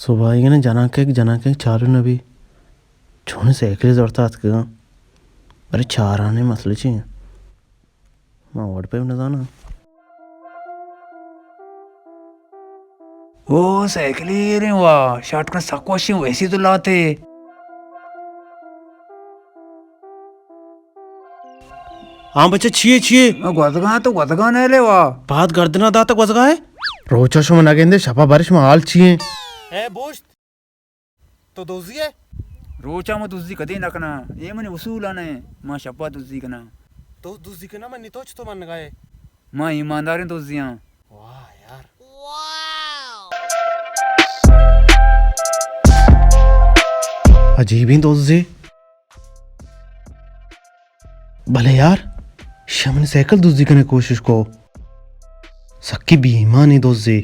صبح آئی گنے جناں کہ، جناں کہ چالو نہ بی۔ چون سائیکل زورتا اتکگاں۔ ارے چارانے مسئلہ چی ایں؟ ما وڑ پہ نہ زاناں۔ او سائیکل ایریں وا، شاٹ کن سک وشیں ویسی تو لاتے۔ ہاں بچہ، چیے، چیے؟ ما گوزگاں تو گوزگاں نہ لے وا۔ پاد گردنا داتا گوزگا ہے؟ روچا شما نگندے، شپا بارش ما حال چیے؟ اے بوشت، تو دوزی ہے؟ روچا ما دوزی کدی نہ کناں، اے منی اصول آنے، ما شپا دوزی کناں۔ تو دوزی کناں، من نی تو چتو من نگاہے؟ ما ایمانداریں دوزیاں۔ واہ یار۔ عجیبیں دوزے۔ بلے یار، شمن سائیکل دزی کنے کوشش کو۔ سکی بے ایمانی دوزے۔